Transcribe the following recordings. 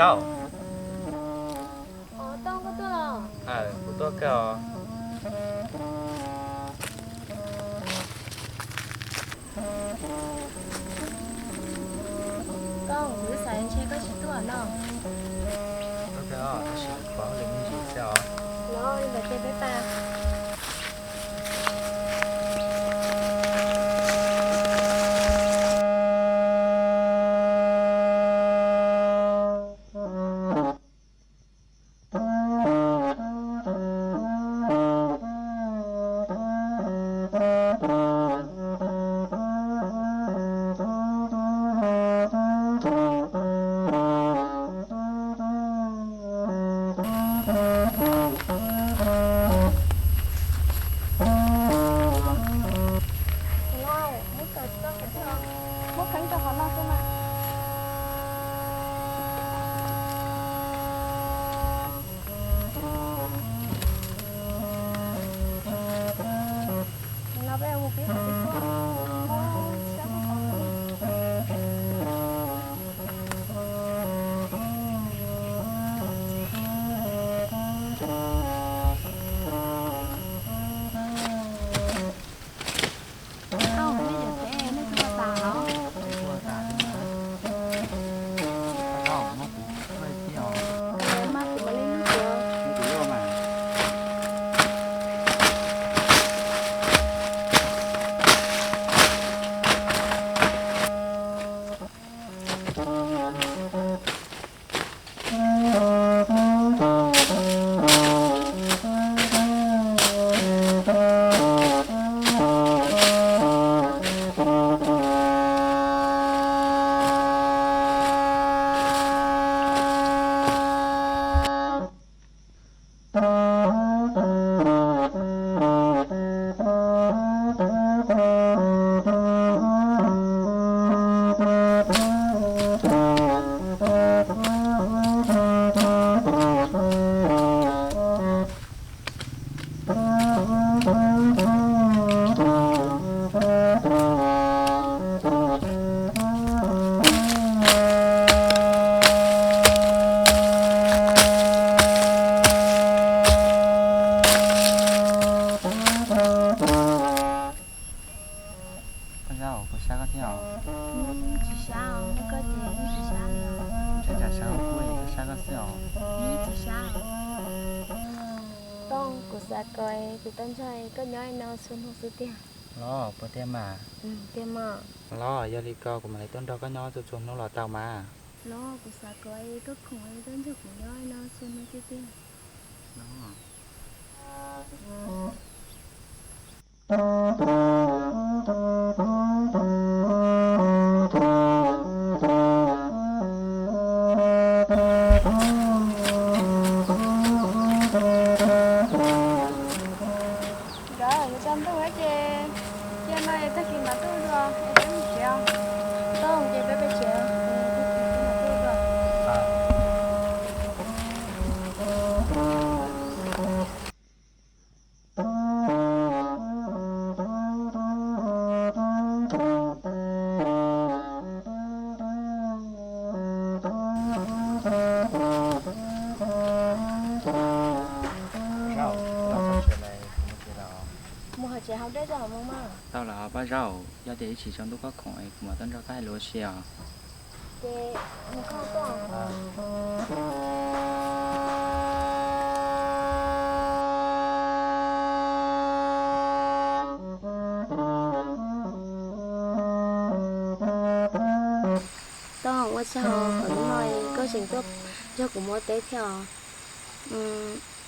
Zaub. Kuv tuaj kawg os. Koj, kuv twb xav ntshe koj tsis tuaj no. Tab sis pom hauj lwm me ntsis xwb os. Los li ntawd ces peb pais. Muab kheeb rau qhov no xwb mas. Koj, nej cov tsev nej tsis ua tas los? Mas kuv mam li nug kuv. Paj Zaub, kuv sab koj thiab os. Tsis sab os, koj ces yeej tsis sab li os. Ntshe tsam sawv hauv kuv es kuv sab koj xwb os. Yeej tsis sab. Tooj, kuv xav kom tus tub nrog koj nyob no txhua hnub xwb tiag. Los puas tiag mas? Tiag mas. Los yog li ko kuv mam li tuaj nrog koj nyob txhua txhua hnub los tau mas. Los kuv xav kom koj khoom tub nrog kuv nyob no txhua hnub xwb tiag. Nkawd yuav tsaus ntuj ces cia no es tag kis mam tuaj dua es peb mus tsev. Tooj, ces peb pem tsev, tag kis mam tuaj dua. Mus hauv tsev haus dej tso mus mas. Tau lawm Paj Zaub, yog tias ib tsam tsaus ntuj koj khoom es kuv mam tuaj nrog koj hais lus ua si os. Ces mus koj tuaj. Tooj, ua tsaug, hnub no koj tseem tuaj nrog kuv mus ua teb thiab os.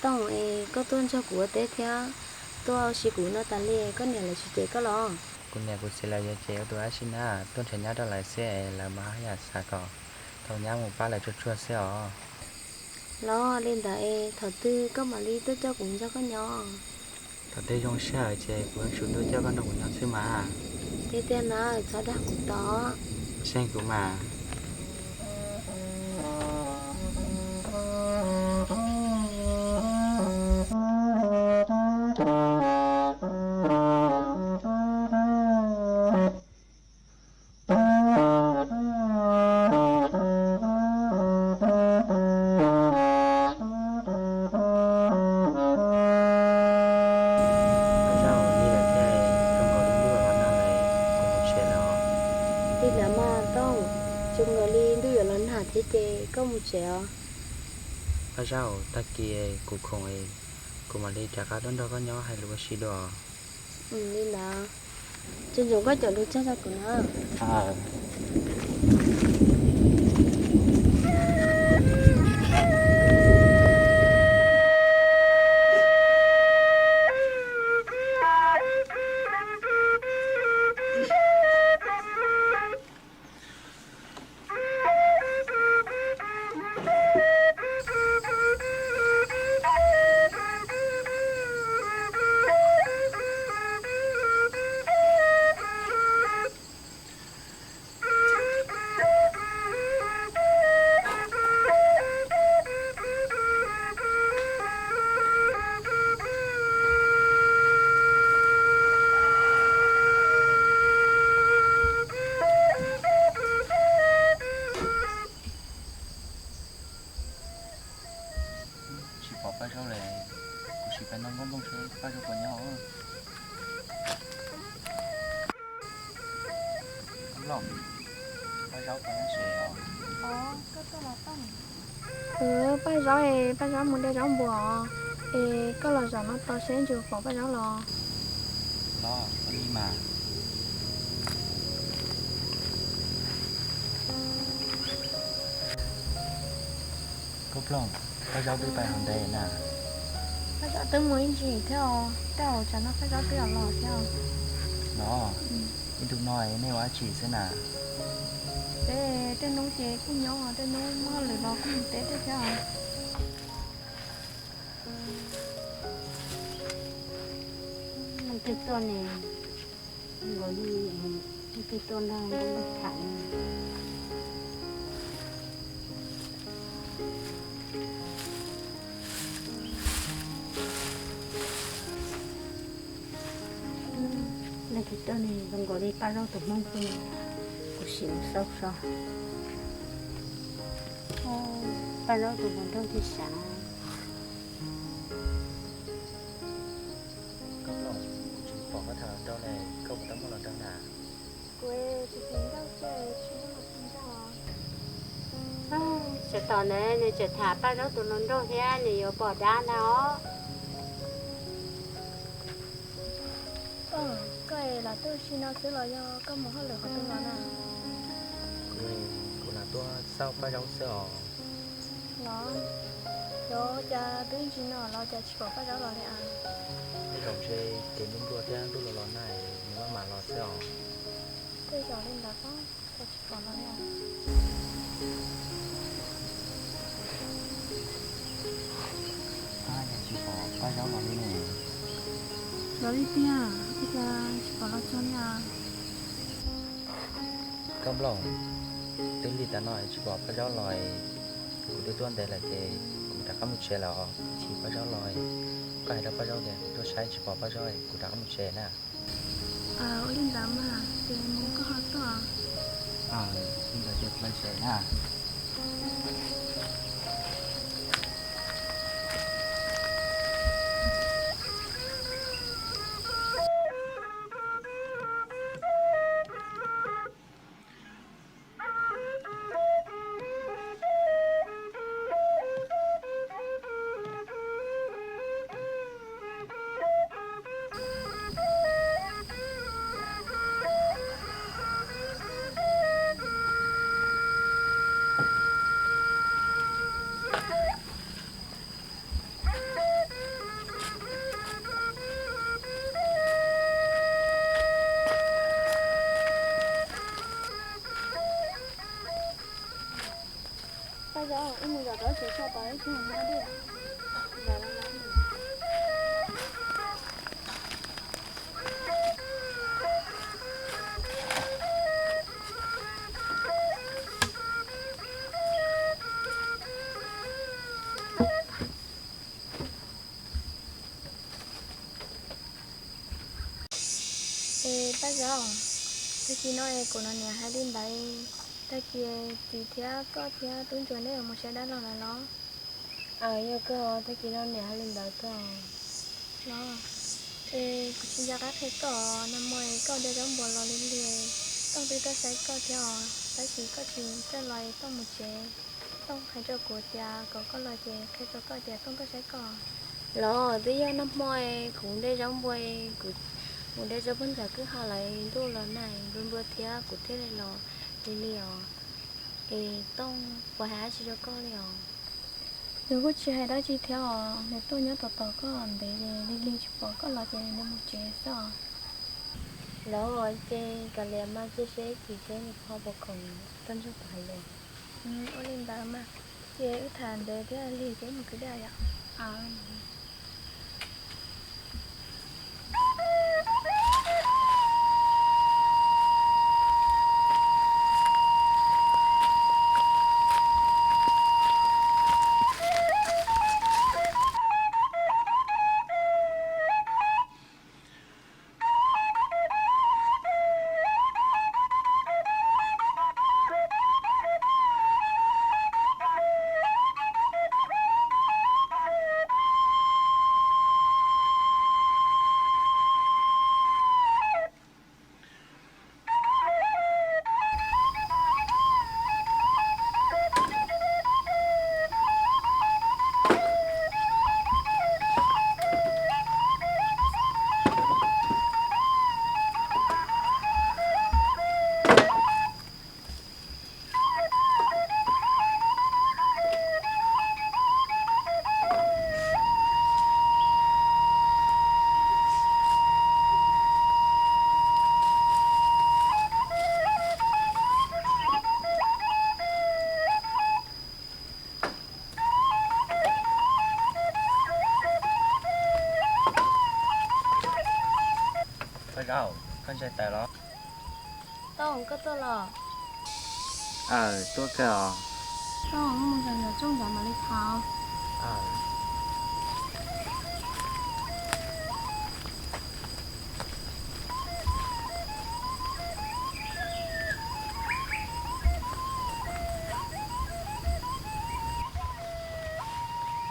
Tooj, es koj tuaj nrog kuv ua teb thiab tuaj ua si kuv no tas li, koj niam lawv tsis cem koj los? Kuv niam kuv txiv lawv yuav cem ua tus dab tsi na, tuaj nrhiav nyab rau lawv xwb es lawv mas haj yam xav kom tau nyab mus pab lawv tsuag tsuag xwb os. Los li ntawd es thaum twg koj mam li tuaj coj kuv nrog koj nyob? Thaum twg zoo sij hawm ces kuv yuav tsum tuaj coj koj nrog kuv nyob xwb mas. Tiag tiag na, txhob dag kuv tod. Tseeb kuv mas. Li ces koj mus tsev os. Paj Zaub, tag kis kuv khoom, kuv mam li rov qab tuaj nrog koj nyob hais lus ua si dua. Li ntawd, tsuas ntsoov koj cov lus tseg rau kuv na. Tsis pom Paj Zaub li, kuv sim pab noj nplooj seb Paj Zaub puas nyob. Paj Zaub puas nyob tsev os? Paj Zaub, Paj Zaub mus de zaub npua es koj los zaum no tos seb ntshe pom Paj Zaub los. Los ua li mas. Koj Ploog, Paj Zaub twb pais hov ntev na. Paj Zaub twb mus ib ntsis thiab os, tej zaum tsam no Paj Zaub twb los thiab os. Los, ib ntu no nej ua dab tsi xwb na? Peb tej hnub ces kuj nyob, tej hnub muaj hauj lwm los kuj mus teb tej thiab os. Leej twg tuaj ne? Nkaus li leej twg tuaj nrog nkauj Nplooj tham ne. Leej twg tuaj ne? Zoo nkaus li Paj Zaub tus hmoob xwb, kuv sim mus xauj so. Paj Zaub tus hluas nraug thiaj sav. Koj Nplooj, kuv tsis pom koj tham hluas nraug ne, koj puas tau muaj hluas nraug na? Kuv tsis hluas nraug xwb, tsis muaj hluas nraug. Tsam tom ntawd nws tseem tham Paj Zaub tus hluas nraug thiab nws yuav pom dab ntag os. Koj, koj es los tuaj sim no xwb los yog koj mus hauj lwm qhov twg los na? Kuv, kuv los tuaj xauj Paj Zaub xwb os. Los, cov cas twb ntsis no los cas tsis pom Paj Zaub los li as? Tej zaum ntshe kev nplua nplua thiab ntuj los los na, nws maj mam los xwb os. Tej zaum li ntawd pob, cas tsis pom los li as? Cas tsis pom Paj Zaub los li ne? Los li tiag, ua cas tsis pom los txog li as? Koj Nplooj, twb lig tas no tsis pom Paj Zaub los, kuv twb tuaj ntev lawm ces kuv rov qab mus tsev lawm os. Chim Paj Zaub los, koj hais rau Paj Zaub tias kuv tuaj saib tsis pom Paj Zaub, kuv rov qab mus tsev na. Ua li ntawd mas, ces mus koj ho tuaj. Li ntawd ces kuv mus tsev na. Paj Zaub, wb mus zaum rau tsev tso, pom ib tug hmab dej. Es Paj Zaub, tag kis no es kuv niam hais li ntawd, tag kis txiv thiab koj thiab tub ntsuag neb yuav mus saib dab laug lawm los? Aws, yog kawg, tag kis no niam hais li ntawd kawg. Los, es kuv tsis nco qab qhia koj, nag hmo koj de zaub npua los lig lig, Tooj twb tuaj saib koj thiab os. Tab sis koj tsis txawj los, Tooj mus tsev. Tooj hais rau kuv tias kom koj los ces qhia rau koj tias Tooj tuaj saib koj. Los twb yog nag hmo kuv de zaub npua, kuv mus de zaub pag ntxas kwj ha lawm, ntuj los nag nplua nplua thiab kuv thiaj li los lig lig os. Es Tooj, puas hais dab tsi rau koj li os? Nws kuj tsis hais dab tsi thiab os, nws tuaj nyob tos tos koj ntev li, lig lig tsis pom koj los ces nws mus tsev xwb os. Los ces kav liam mas, cia seb ib chim seb nws ho puas khoom tuaj nrog kuv hais lus. Ua li ntawd mas, ces wb tham ntev thiab lig ces wb mus kwv tij yom. Paj Zaub, koj ntshe tawm los? Tooj, koj tuaj los? Aw, tuaj kawg os. Tooj, mus zom zaws tsooj ntawd mam li tham.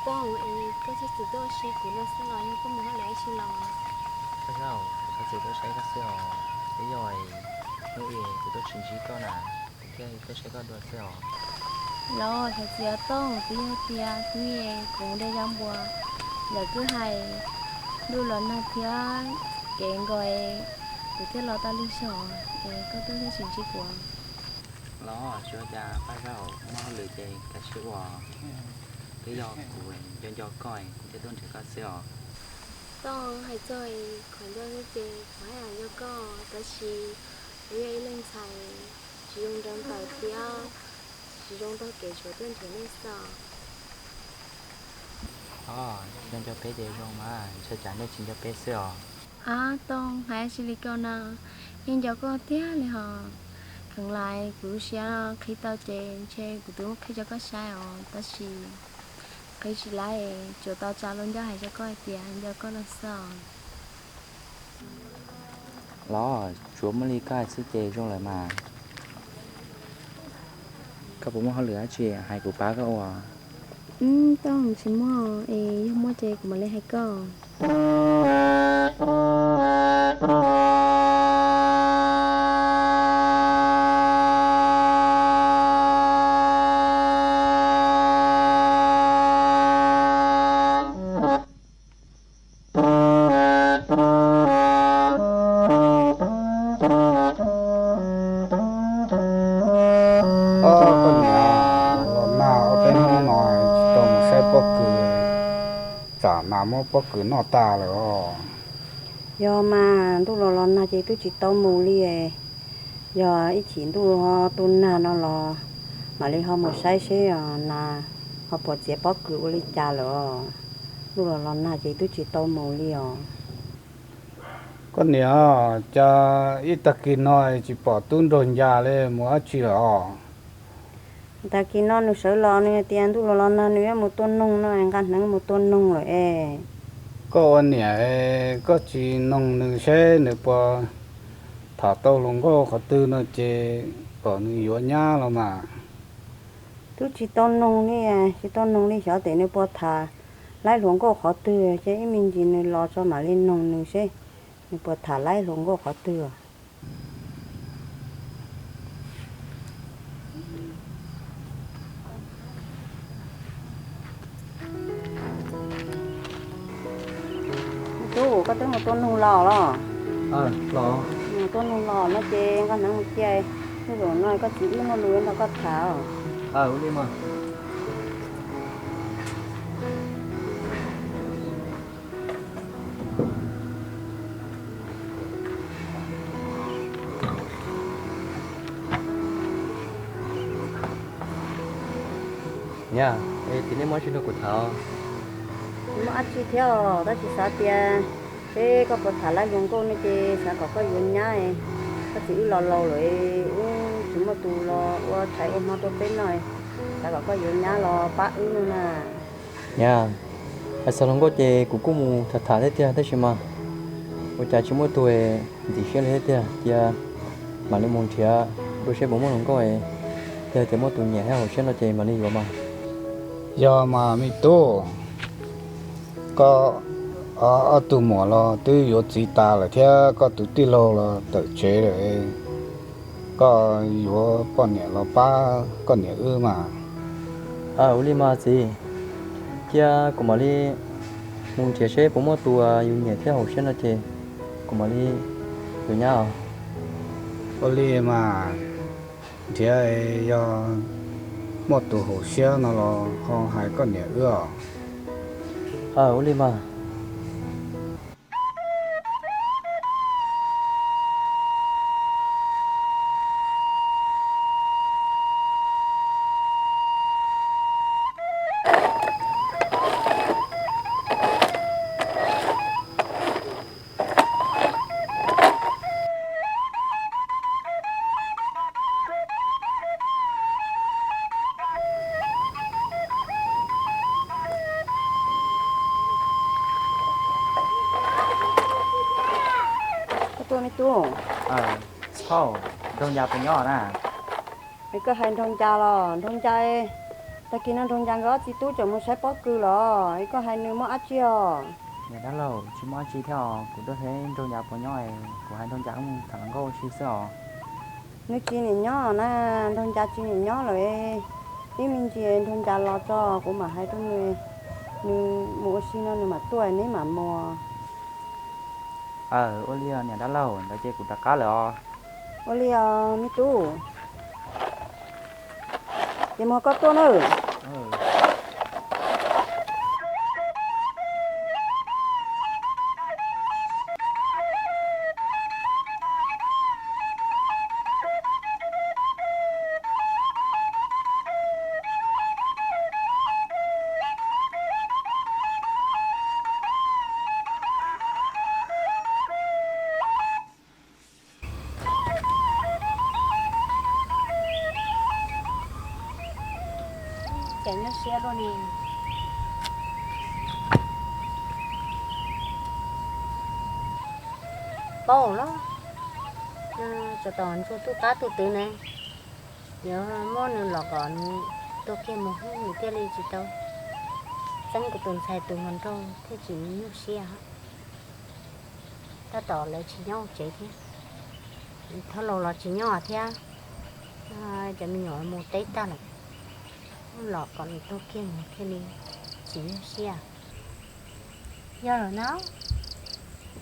Tooj, es koj txhob txwm tuaj ua si kuv no xwb los, yog koj mus hauj lwm dab tsi los? Paj Zaub, kuv txhob txwm tuaj saib koj xwb os. Twb yog hnub ib kuv tuaj tsis ntsib koj na, kuv thiaj tuaj saib koj dua xwb os. Los txhob txwm os Tooj, twb yog tias hnub ib kuv de zaub npua ntawm kwj ha, ntuj los nag thiab kev nkaus, kuv thiaj los tau lig zog, es koj tuaj thiaj tsis ntsib kuv. Los tsis ua cas Paj Zaub, muaj hauj lwm ces kav tsij ua. Twb yog kuv nco nco koj, kuv thiaj tuaj nrhiav koj xwb os. Tooj, hais txog qhov ncauj xwb ces kuv haj yam nco koj, tab sis kuv yog ib leeg ntxhais tsis zoo nrau npaum thiab tsis zoo taug kev, tsuas tuaj nrhiav nej xwb os. Os, nco nco peb ces zoo mas, ntshai tsam nej tsis nco peb xwb os. Ab Tooj, hais dab tsi li koj na, yeej nco koj tiag li hos. Kheev lam kuv lub siab qhib tau ces ntshe kuv twb muab qhib rau koj saib os, tab sis qhib tsis laib, tsuas tau tsa lub ncauj hais rau koj hais tias nco koj no xwb os. Los tsuav muaj li koj hais xwb ces zoo lawm mas. Koj puas muaj hauj lwm dab tsi hais kuv pab koj ua? Tooj, tsis muaj, es yog muaj ces kuv mam li hais koj. Koj niam, los nag ob peb hnub no tsis tau mus saib pob kws, tsam nas muab pob kws noj tas lawm os. Yog mas, ntuj los los nag ces twb tsis tau mus li. Yog ib chim ntuj ho tu nag no los mam li ho mus saib seb nas ho puas txiav pob kws ua li cas lawm os. Ntuj los los nag ces twb tsis tau mus li os. Koj niam, cas ib tag kis no tsis pom tub nraug ncas li, mus dab tsi lawm os? Tag kis no nws sawv los nws hais tias ntuj los los nag nws yuav mus tua noog no, nqa hneev mus tua noog lawm es. Koj ua niam, koj tsis noog nws seb nws puas tham tau hluas nkauj qhov twg no ces kom nws yuav nyab los mas. Twb tsis tau noog li, tsis tau noog li, xyov tes nws puas tham laib hluas nkauj qhov twg, ces ib me ntsis nws los tso mam li noog nws seb nws puas tham laib hluas nkauj qhov twg. Tuaj nug los los? Los. Tuaj nug los no ces nqa hneev mus cia, hnub zaum no koj txiv wb muaj lus nrog koj tham. Ua li mas. Niam, es txiv nej muaj dab tsi nrog kuv tham? Tsis muaj dab tsi thiab os, tab sis xav tias seb koj puas tham lab hluas nkauj no ces xav kom koj yuav nyab. Koj txiv wb los laus lawm, wb tsis muaj tus los ua tshais ua hmo rau peb noj, xav kom koj yuav nyab los pab wb no na. Niam, hais txog hluas nkauj ces kuv kuj mus tham tham thiab tiag, tab sis mas ua cas tsis muaj tus ntxim siab li thiab tiag. Cia mam li mus nrhiav dua seb puas muaj hluas nkauj, yog tias muaj tus nyiam thiab haum siab no ces mam li yuav mas. Yog mas me tub, koj ob tug muam los twb yuav txiv tas lawm thiab koj tus tij laug los tawm tsev lawm, koj yuav poj niam los pab koj niam wb mas. Ua li mas txiv, cia kuv mam li mus nrhiav seb puas muaj tus yus nyiam thiab haum siab no ces kuv mam li yuav nyab os. Ua li mas, nrhiav yog muaj tus haum siab no los ho hais koj niam wb os. Ua li mas. Koj tuaj me tub. Nraug Ncas puas nyob na? Es koj hais Nraug Ncas los? Nraug Ncas, tag kis no Nraug Ncas nkawd ob txiv tub tseem mus saib pob kws los, es koj hais nws muaj dab tsi os? Niam dab laug, tsis muaj dab tsi thiab os, kuv tuaj saib Nraug Ncas puas nyob, kuv hais Nraug Ncas wb mus tham hluas nkauj ua si xwb os. Nws tsis niam nyob na, Nraug Ncas tsis niam nyob lawm, ib me ntsis Nraug Ncas los tso kuv mam hais rau nws, nws mus ua si no nws mam tuaj neb mam mus. Ua li niam dab laug, ntawd ces kuv rov qab lawm os. Ua li os me tub, ces mus koj tuaj nawb. Ces nyuaj siab luaj ne. Paub los, tsov tom ntsuag tub qab tub twg ne, yuav muab nws los kom nws tuag kiag mus, nws thiaj li tsis tau txeeb kuv tus ntxhais tus hluas nraug thiaj tsis nyuaj siab. Tab tom lawv tsis nyob hauv tsev thiab, thab laus los tsis nyob thiab, cov me nyuam mus teb tag lawm, muab los kom nws tuag kiag mus thiaj li tsis nyuaj siab. Yog lawm na,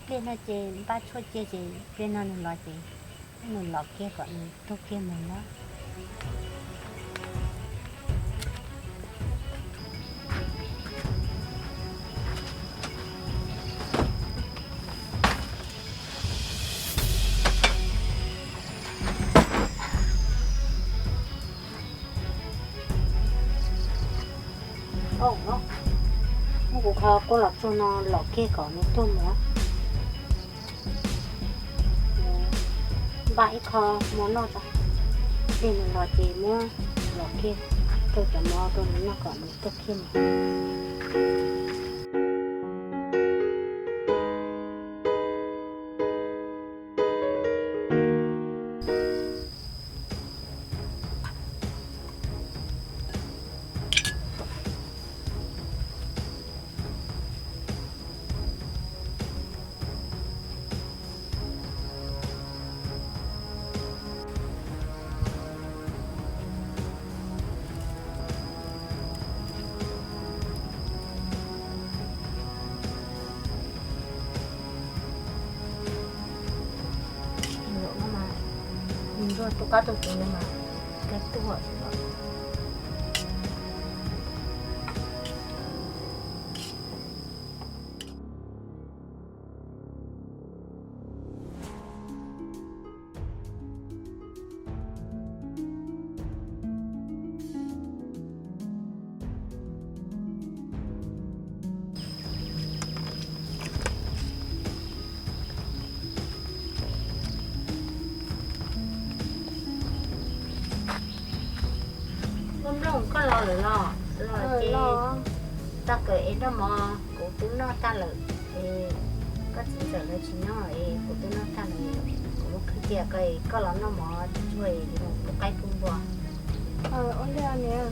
pliag no ces npaj tshuaj cia ces pliag no nws los ces nws los kiag kom nws tuag kiag mus na. Muab kuv qho kua los tsuag no los kiag kom nws tuag mus. Npaj ib qho mov noj tso, pliag nws los ces muab los kiag rau cov mov rau nws noj kom nws tuag kiag mus. Tus qab tus twv no mas kawg tuag. Nplooj, koj los lawm los? Los ces txhob kawm es noj mov, kuv twb noj tag lawm. Es koj txiv ntxawm lawv tsis nyob es kuv twb noj tag lawm, kuv muab qhib cia koj, koj los noj mov tsuag es mus pub qaib pub npua. Ua li niam.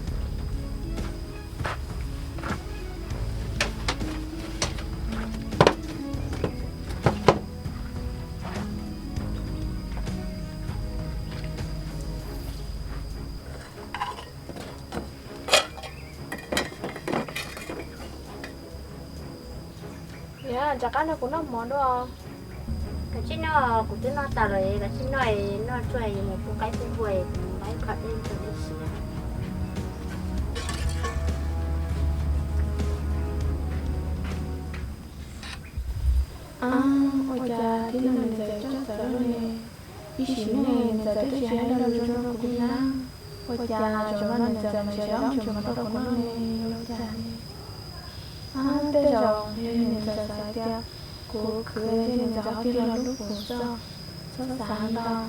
Niam, rov qab nrog kuv noj mov dua. Kav tsij noj, kuv twb noj tas lawm, kav tsij noj, noj tsuag yuav mus pub qaib pub npua, mus nqa ib qho dej rau nej siav. Ua cas tib no niam ntxawm coj txawv luaj ne? Ib sim neej niam ntxawm twb tsis hais lo lus zoo rau kuv li na. Ua cas zaum no niam ntxawm nrhiav zaub nrhiav mov rau kuv noj ne, ua cas ne? Tej zaum yog niam ntxawm xav tias kuv khwv ces niam ntxawm ho tig los hlub kuv xwb, txhob xav ntau.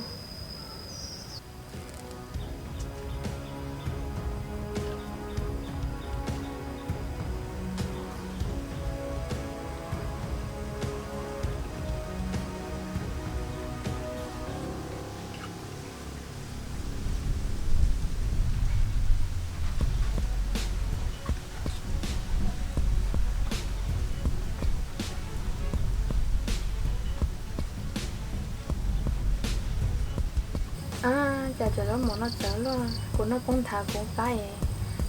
Ab, cas cov zaub mov no txawv luaj, kuv noj poob nthav kuv pab es,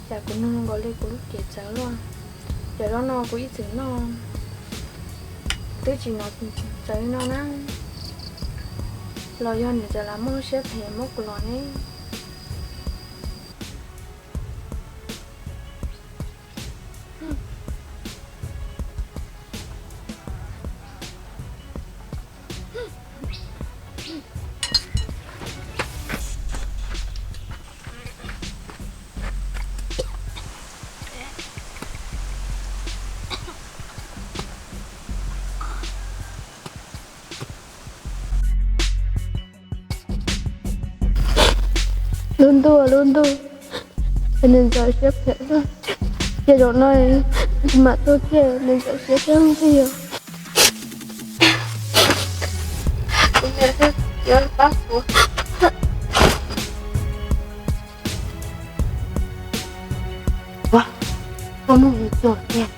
cas kuv nug nkaus li kuv lub cev txawv luaj. Cov zaub no kuv ib txwm noj twb tsis hnov txawv li no na. Los yog niam ntxawm lam muaj lub siab phem muab kuv los ne. Lub ntuj, lub ntuj, niam ntxawm siab phem xwb. Ces zaum no mam tuag kiag, niam ntxawm siab phem tiag. Kuv niam thiab txiv pab kuv. Ua, koj muaj hwj chim tiag.